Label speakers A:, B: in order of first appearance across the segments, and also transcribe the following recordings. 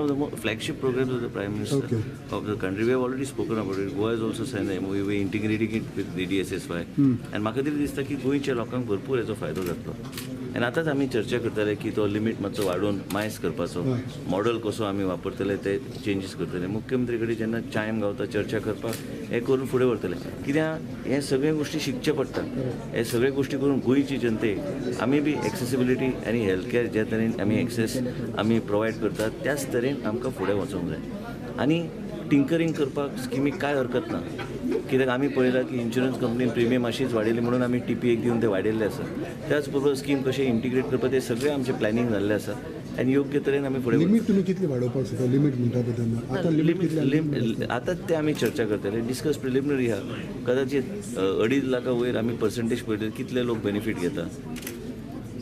A: One of the flagship programs of the Prime Minister of the country. We have already spoken about it. Goa is also sign MOU. We integrating it with DDSSY. आनी म्हाका तरी दिसता की गोंयच्या लोकांक भरपूर हेचो फायदो जातलो. आनी आतांच आमी चर्चा करताले की तो लिमीट मातसो वाडोवन मायस करपाचो मॉडल कसो आमी वापरतले, ते चेंजीस करतले. मुख्यमंत्री कडेन जेन्ना टायम गावता चर्चा करपाक, हें करून फुडें व्हरतले. कित्याक हे सगळे गोश्टी शिकचे पडटा. हे सगळे गोश्टी करून गोंयची जनतेक आमी बी एक्सेसिबिलिटी आनी हेल्थ केअर जे तरेन आमी एक्सेस आमी प्रोवायड करतात, त्याच तरेन आमकां फुडें वचोंक जाय. आनी टिंकरींग करपाक स्किमीक कांय हरकत ना, कित्याक आमी पळयलां की इन्शुरन्स कंपनीन प्रिमियम अशीच वाडयली म्हणून आमी टीपीएक दिवन ते वाडयल्ले आसा. त्याच बरोबर स्कीम कशें इंटिग्रेट करपाक, ते सगळें आमचें प्लॅनिंग जाल्लें आसा आनी योग्य तरेन आमी फुडें
B: लिमीट तुमी कितली वाडोवपाक सोदता? लिमीट म्हणटा पळय तेन्ना, आतां लिमीट कितली?
A: आतां ते आमी चर्चा करतले. डिस्कस प्रिलिमिनरी आहा. कदाचित 2.5 लाखा वयर आमी पर्संटेज पळयले, कितले लोक बेनिफीट घेता.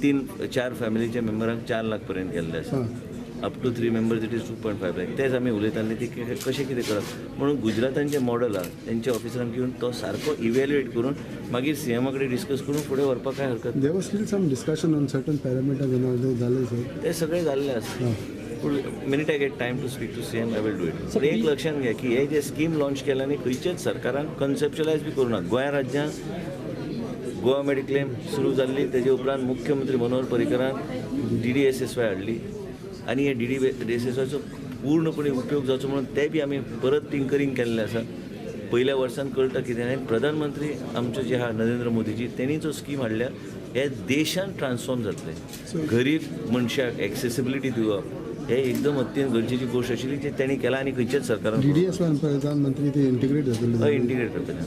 A: तीन चार फॅमिलीच्या मेंबरांक 4 लाख पर्यंत गेल्ले आसा. Up to three members it is 2.5 lakh. तेच आमी उलयताले, ती कशें कितें करप म्हणून. गुजरातान जें मॉडल आहा, तेंच्या ऑफिसरांक घेवन तो सारको इव्हॅल्युएट करून मागीर सीएमा कडेन डिस्कस करून फुडें व्हरपाक कांय हरकत ना.
B: There was still some discussion on certain parameters and all ते जालें सर?
A: ते सगळे जाल्ले आसा, पूण minute I get time to speak to CM, I will do it. पूण एक लक्षात घ्या की हे जे स्कीम लॉन्च केल्या न्ही, खंयच्याच सरकारान कन्सेप्च्युलायज बी करूं ना. गोंया राज्यांत गोवा मेडिक्लेम सुरू जाल्ली, तेजे उपरांत मुख्यमंत्री मनोहर पर्रीकरान डीडीएसएसवाय हाडली आनी हे डीडीएसएसवायचो पूर्णपणे उपयोग जावचो म्हणून ते बी आमी परत टिंकरींग केल्लें आसा. पयल्या वर्सान कळटा कितें. आनी प्रधानमंत्री आमचे जे आहा नरेंद्र मोदीजी, तेणी जो स्कीम हाडल्या, हे देशान ट्रान्सफॉर्म जातले. गरीब मनशाक एक्सेसिबिलिटी दिवप हे एकदम अत्यंत गरजेची गोश्ट आशिल्ली, जी तेणी केला आनी खंयच्याच सरकारान
B: डीडीएस प्रधानमंत्री ते इंटिग्रेट जातले?
A: इंटिग्रेट करतले.